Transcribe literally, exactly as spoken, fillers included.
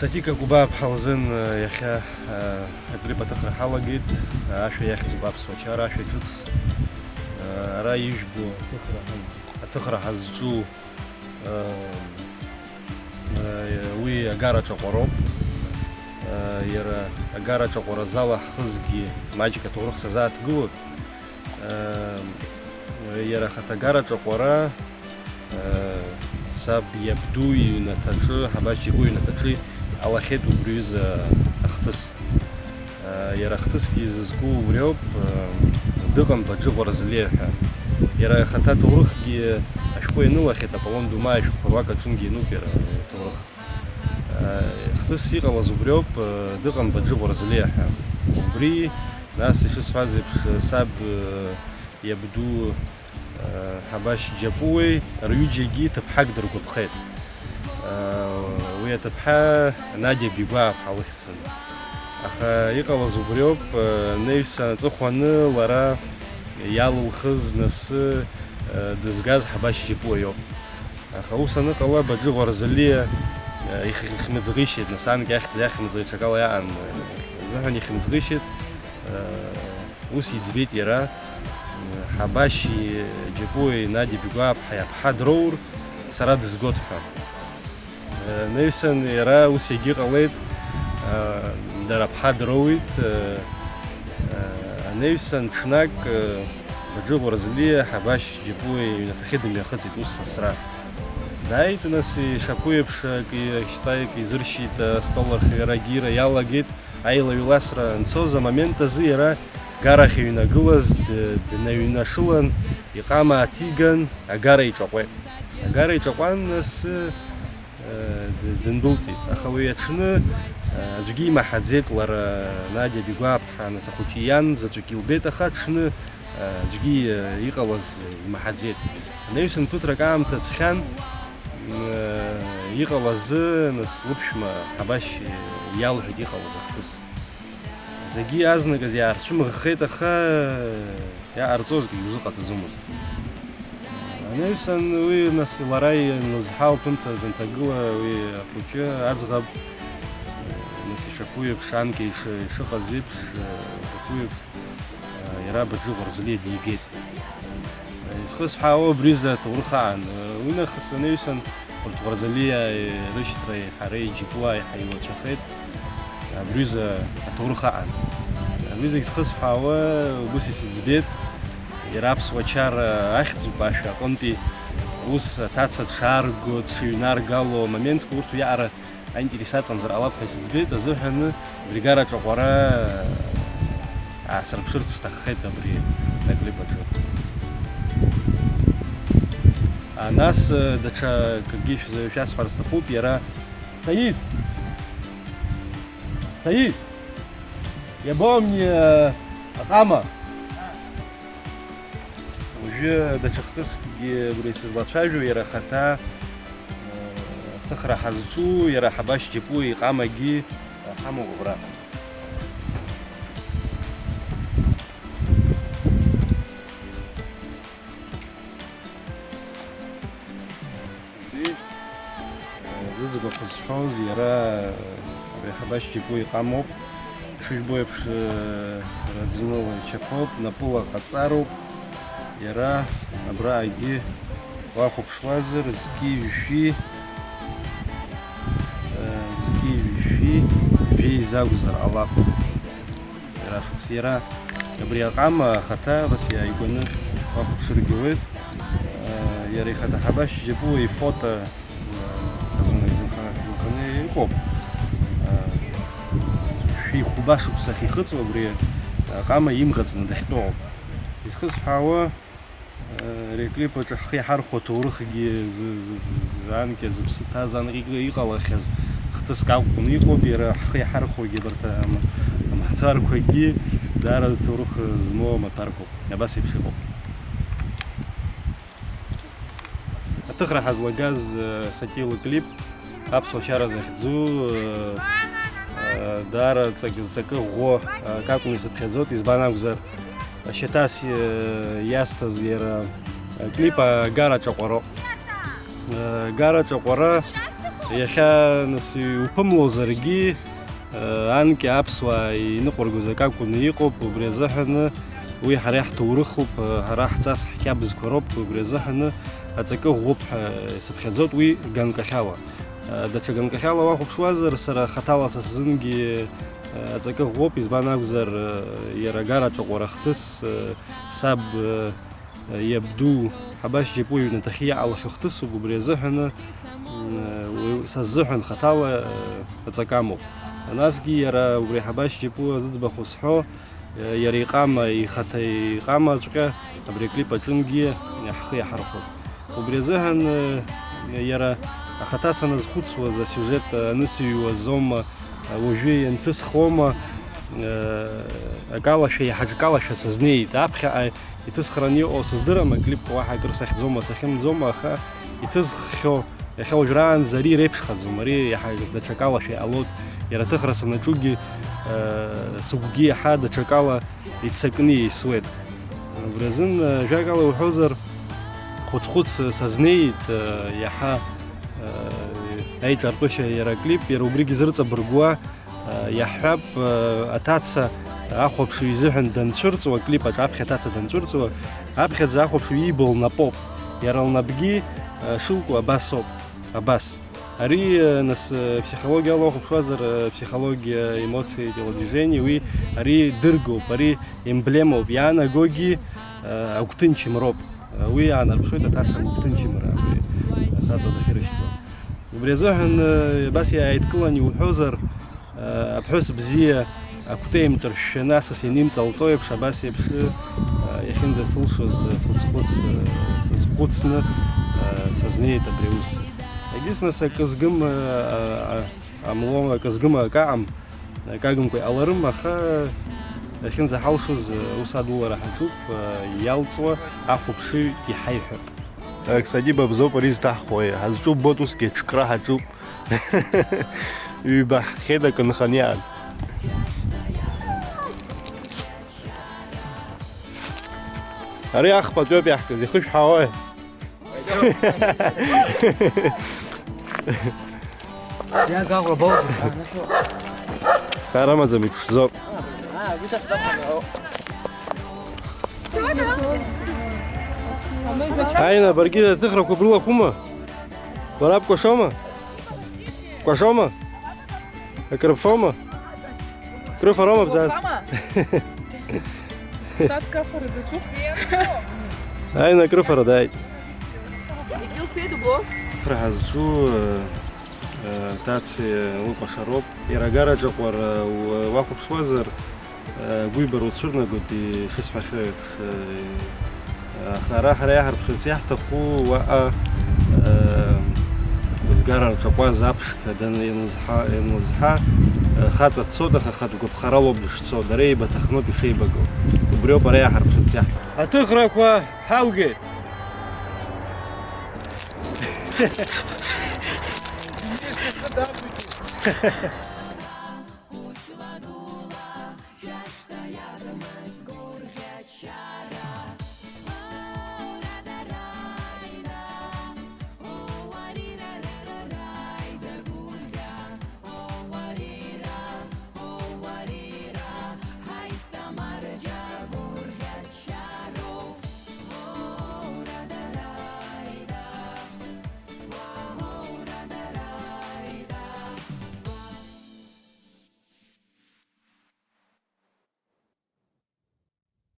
Сатика Кәыбаа-ԥҳа лзын, э, иахьа, э, аклип аҭыхра ҳалагеит. Э, ашәа иахьӡуп Аԥсуа чара, ашәа ҿыц. Э, ара ижәбо аҭыхра ҳазҿу, э, э, уи агара аҿаҟәароуп. Э, иара агара аҿаҟәара зала ҳхызгьы маҷк аҭоурых сазааҭгылоит. Иара ахаҭагара аҿаҟәара, саб иабду иҩнаҭаҿы, Ҳабашь Џьапуа иҩнаҭаҿы иҟалахьеит убри аҩыза ахҭыс. Иара ахҭысгьы изызку убриоуп, дыҟам Баџы Ӷәарзлиа ҳәа. Иара ахаҭа аҭоурыхгьы ашәҟәы ианылахьеит, Аполлон Думаа ишәҟәқәа руак аҿынгьы иануп иара аҭоурых. Хҭыс иҟалаз убриоуп, дыҟан Баџы Ӷәарзлиа ҳәа. Убри, нас, ишысҳәаз еиԥш, саб иабду Ҳабашь Џьапуеи рҩыџьагьы ҭыԥҳак дыргәаԥхеит. Уи аҭыԥҳа Надиа Бигәааԥҳа лыхьӡын. Аха иҟалаз убриоуп, наҩсан аҵыхәаны лара иалылхыз, нас, дызгаз Ҳабашь Џьапуа иоуп. Аха ус аныҟала, Баџы Ӷәарзлиа, э, ихь-, ихьмыӡӷишьеит, нас анкьа ахьӡ иахьымӡоз ҽакала иаан, э, азыҳәан ихьмыӡӷишьеит, э, ус иӡбеит иара, э, Ҳабашьи Џьапуеи Надиа Бигәааԥҳаи аԥҳа дроур, сара дызгоит ҳәа. Э, наҩсан иара ус егьыҟалеит, э, дара аԥҳа дроуит, э, э, анаҩсан ҽнак, э, Баџы Ӷәарзлиа Ҳабашь Џьапуа иҩнаҭахьы дымҩахыҵит ус сасра. Дааит, нас, ишаԥу еиԥш, акы ишьтәа, акы изыршьит, астол архиара агьира иалагеит, аилаҩ-ласра анцоз амомент азы иара гарахь иҩнагылаз д-, днаҩнашылан, иҟама ааҭиган, агара иҿаҟәеит. Агара иҿаҟәан, нас, д-, дындәылҵит. Аха уи аҽны, аӡәгьы имаҳаӡеит лара, Надиа Бигәааԥҳа, нас, ахәыҷы иан заҵәык илбеит, аха аҽны, аӡәгьы иҟалаз имаҳаӡеит. Анаҩсан ԥыҭрак аамҭа ҵхьан, иҟалазы, нас, лыԥшәма Ҳабашь иалҳәеит иҟалаз ахҭыс. Зегьы азныказ иаарцәымыӷхеит, аха иҟарҵозгьы иузыҟаҵаӡомызт. Анаҩсан уи, нас, лара илызҳа лҭәымҭа данҭагыла, уи ахәыҷы аӡӷаб, нас, ишаԥу еиԥш, анкьа ишыҟаз еиԥш, ишаԥу еиԥш, иара Баџы Ӷәарзлиа дигеит. Изхысҳәаауа убризы аҭоурых аан. Уи нахыс анаҩсан урҭ Ӷәарзлиа рышьҭра еиҳареи Џьапуа еиҳа иуацәахеит. Абризы аҭоурых аан. Абри зегь зхысҳәаауа убыс исыӡбеит. Иара аԥсуа чара ахьӡуп ашәа аҟынтәи. Ус аҭаца дшаарго, дшыҩнаргало амоментқәа урҭ уиаҟара аинтерес аҵамзар ҟалап ҳәа исыӡбеит азыҳәаны, абри агара аҿаҟәара аасырԥшырц сҭаххеит абри аклип аҿы. А, нас, э, даҽа акгьы шәзы-, шәасҳәар сҭахуп, иара. Саид! Саид! Иабоумни, э, аҟама? Уажәы даҽа хҭыскгьы абри сызлацәажәо, иара ахаҭа, э, аҭыхра ҳазҿу, иара Ҳабашь Џьапуа иҟамагьы ҳамоуп абра. Зыӡбахә зҳәоз иара, Ҳабашь Џьапуа иҟамоуп. Ишыжәбо еиԥш, раӡныла ичаԥоуп, напыла ҟаҵароуп. Иара абраагьы уахәаԥшуазар, зқьи жәшәи, зқьи жәшәи жәеиза акәзар ҟалап. Иара шықәс, иара абри аҟама ахаҭа абас иааигәаны уахәаԥшыргьы ауеит. Иара ихаҭа Ҳабашь Џьапуа ифото азын-, изынха-, изынханы иҟоуп. Шәи хәба шықәса ахьихыҵуа абри аҟама имӷаҵны дахьтәоу. Изхысҳәаауа, Ари аклип аҿы ҳхы иҳархәо аҭоурыхгьы зы-, зы-, зы-, анкьа зыԥсы ҭаз, анкьа иҟалахьаз хҭыск акәын иҟоуп, иара ҳхы иҳархәогьы абарҭ ам-, амаҭәарқәагьы даара ҭоурых змоу амаҭәарқәоуп. Абас еиԥш иҟоуп. Аҭыхра ҳазлагаз, э, Сатил аклип. Аԥсуа чара захьӡу, э, э, даара ҵак-, зҵакы ӷәӷәо, э, акакәны исыԥхьаӡоит, избан акәзар, ашьаҭас, э, иасҭаз иара, э, клип агара аҿаҟәароуп. Э, агара аҿаҟәара, Иахьа, нас, иуԥымлозаргьы, анкьа аԥсуаа иныҟәыргоз акы акәны иҟоуп, убри азыҳәаны уи ҳара иаҳҭоурыхуп, ҳара ҳҵас ҳқьабзқәа роуп, убри азыҳәаны аҵакы ӷәӷәоуп ҳәа сыԥхьаӡоит уи ганкахьала. Даҽа ганкахьала уахәаԥшуазар, сара хаҭала са сзынгьы аҵакы ӷәӷәоуп, избан акәзар, иара агараҿ аҟәара ахҭыс, саб, иабду Ҳабашь Џьапуа иҩнаҭахьы иҟалахьоу хҭысуп, убри азыҳәаны, уи са сзыҳәан хаҭала аҵакы амоуп. Насгьы иара убри Ҳабашь Џьапуа зыӡбахә зҳәо, иара иҟама, ихаҭа иҟамаҵәҟьа абри аклип аҿынгьы ҳхы иаҳархәоит. Убри азыҳәан, иара ахаҭа саназхәыцуаз, асиужет анысыҩуазоума, уажәы ианҭысхуама, акалашәа, иаҳа ҿкалашәа сазнеит. Аԥхьаҟа иҭысхраны иҟоу сыздырам, аклип уаҳа акыр сахьӡома, сахьымӡома, аха иҭысххьоу иахьа уажәраанӡа ари иреиԥшхаӡом, ари иаҳа даҽакалашәа иҟалоит. Иара аҭыхра санаҿугьы, сыгәгьы иаҳа даҽакала иццакны еисуеит. Убри азын, ажәакала иуҳәозар, хәыц-хәыц сазнеит, иаҳа, аиҿартәышьа иара аклип, иара убригьы зырҵабыргуа, иаҳҳәап, аҭаца ахәаԥшыҩ изыҳәан данцәырҵуа, аклип аҿы аԥхьа аҭаца данцәырҵуа, аԥхьаӡа ахәаԥшыҩ иибо лнапоуп. Иара лнапгьы шылку абасоуп, абас. Ари, нас, психологиала уахәаԥшуазар, психологиа, эмоции, телодвижение, уи ари дыргоуп, ари емблемоуп, иаанагогьы агәҭынчымроуп. Уи аанарԥшуеит аҭаца лгәҭынчымра, абри аҭаца дахьырышьҭуа. Убри азыҳәан, абас иааидкылан иуҳәозар, аԥҳәыс бзиа акәты еимҵәыршәшәаны асас ианимҵалҵо еиԥш, абас еиԥш, иахьынӡасылшоз, хәыц-хәыц сазхәыцны, сазнеит абри аус. Егьыс, нас, акы згым, амло, акы згым акы аҟам, акы агымкәа иҟаларым, аха иахьынӡаҳалшоз, ус адулара ҳаҿуп, иалҵуа ахәаԥшыҩ иҳаиҳәап. Кстати, ба бзоуп ари зҭаҳхуа, ҳазҿу ббоит, усгьы аҽкра ҳаҿуп. Ҩба ҳхеит акы нханиаан. Ари ахԥатәиоуп иаҳкыз, ихышәҳәаауеи? Иага ӷәра боуӡом. Ҳәара амаӡам, иԥшӡоуп. Аина, баргьы аҭыхрақәа брылахәума? Бара бкәашома? Бкәашома? Акрыфома? Крыфарома бзаз? Сад кафара даҿуп. Аина, акрыфара дааит. Егьылфеит убо. Ҳазҿу, э, э, Таци лыкәашароуп. Иара агараҿ аҟәара у-, уахәаԥшуазар, э, гәибара уцәырнагоит, ишысҳәахьоу еиԥш, э, аха ара ҳара иаҳарԥшырц иаҳҭаху уаҟа, э, згара рҿакуаз аԥшқа дан-, ианызҳа-, ианлызҳа, э, хаҵа дцоит, аха хатә гәаԥхарала ауп дышцо, дара еибаҭахноуп ишеибагоу. Убриоуп ара иаҳарԥшырц иаҳҭаху. Аҭыхрақәа ҳалгеит!